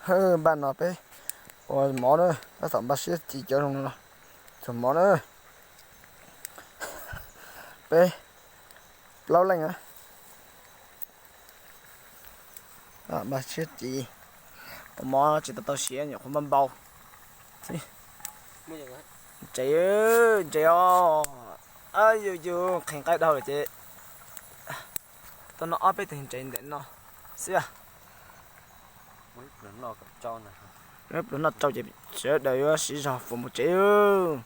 Npaj no peb ua mov na, tab tom npaj siab ci cov zoo no, txog mov na. Peb plaub leej na, npaj siab ci. Ua mov tsis tau tau siav, nyuam qhuav npaj npau xwb. Ntses, ntses os. Yus yus qhis nqaij dhau lawm ces tuaj noj ob peb tug ntses ntawm no xwb. Pluag noj tsau ces sawv daws yuav siv zog fuam mus tsev.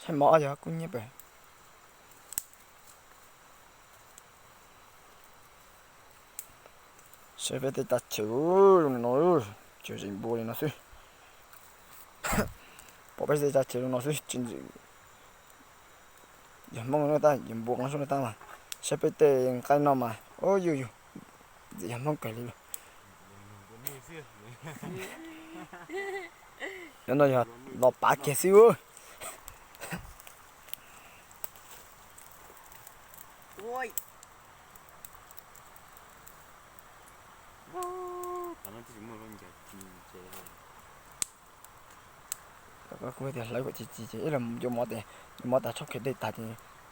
Saib mov yog kub nyiab pem. Saib peb tej tag chaw zoo li no, tsuas zeem npua li no xwb. Pom peb tej tag chaw zoo no xwb tsis ntxim yog Hmoob tab, yog npua qoob suab tab mas. Saib peb tej nqaij no mas, o yus yus ntxim yog Hmoob kawg li lauj. Cov no yog los pav kiag xwb. Kuv tias hlawv kom ci ci ces ib los yuav mov, yuav mov tas tshuab kiag dej tas ces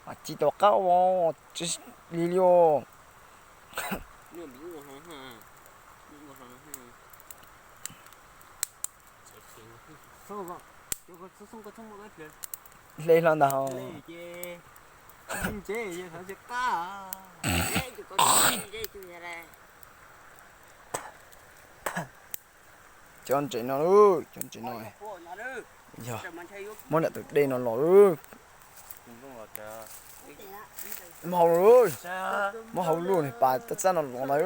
mam ci tau qab ua tsis li li os. Hle hlo ntag hos. Cov ntses no, cov ntses no yog muab nram tus dej no los. Muab hau luaj, muab hau luaj nws pas tab txab no los ntag.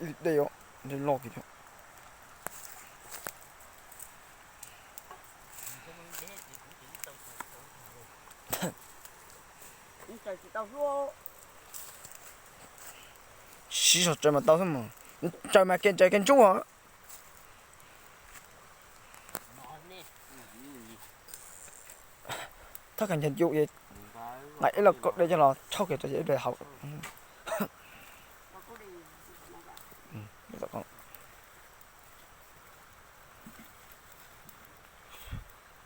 Ib dej os, dej loj tiag. Siv zog tsaws mas tau xwb mas. Tsaws mas ke tsaws ke ntsuj os. Thaj kag ncaug yus, nqa ib lo kaum dej coj los tshauj kiag rau ces ib pliag haus.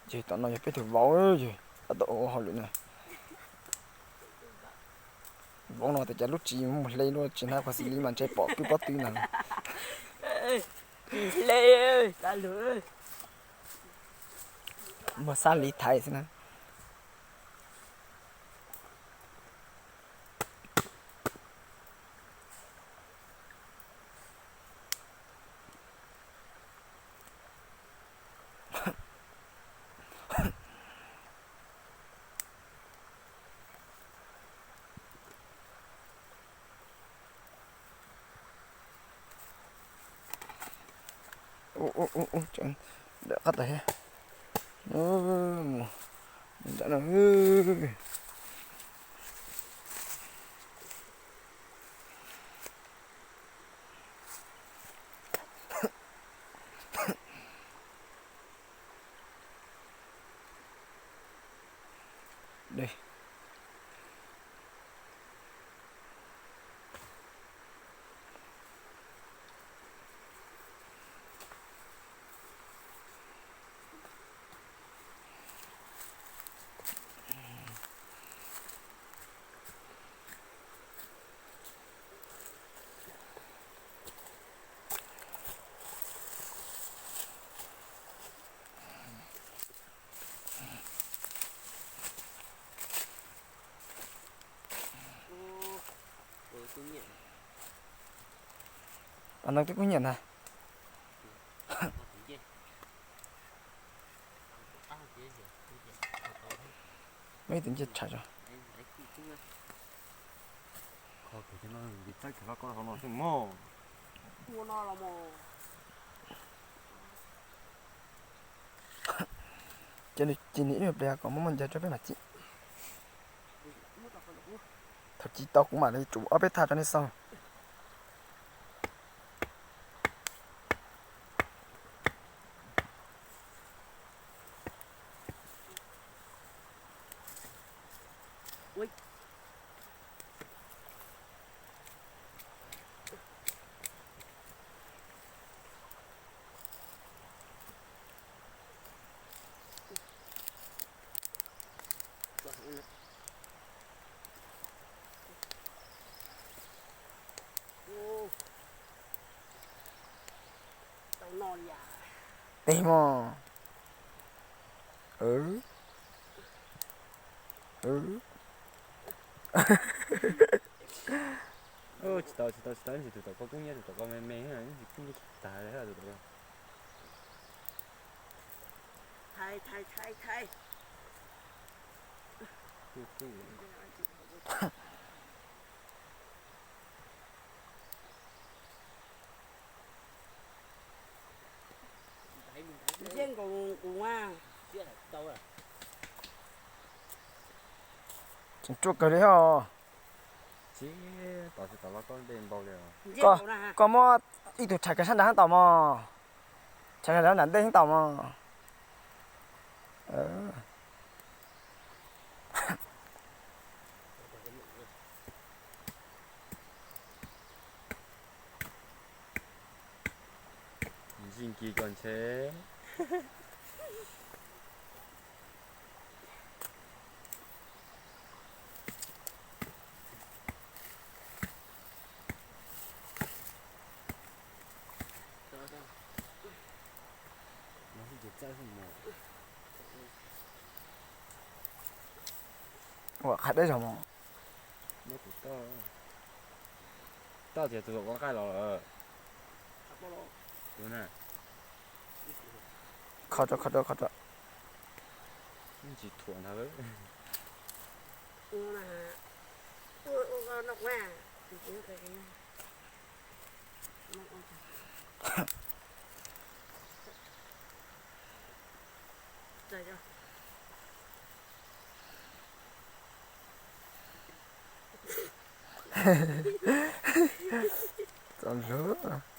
Ces tom no yog peb tug vauv, tab tom ua hauj lwm na. Vauv no tias cas lub tsis mus hle luaj, tsis hnov qhov xis li mas ntshe pom kwj pob tw ntag. Muag xab li thaiv xwb na. Ub, ub, ub, ub, dawm qab tag thiab. Mus nram no. Ntoo twb kub nyiam ntag. Muaj ib tus ncej tshais. Ces nws cia nws ib pliag kom muaj muaj ncas rau peb mam cim. Thaum cim tau kuv mam li tsum ob peb thaj rau nej xauj. Teg mog. Tsis tau, tsis tau, tsis tau, tus tom koj kub nyiab, tus tom koj me me, tus kub nyiab tag li tus tom koj. Tseem ruaj kawg li os. Koj muab ib tug rhais kiag sab nrad heev tau mog. Rhais kiag nram ntej heev tau mog. Ntsis kis kom ntshe. Ua qhov deb zog mog. Toj tias tus ua qaij los lawm. Kho rau, kho rau, kho rau. Tsis thuam ntag. Txaus luag.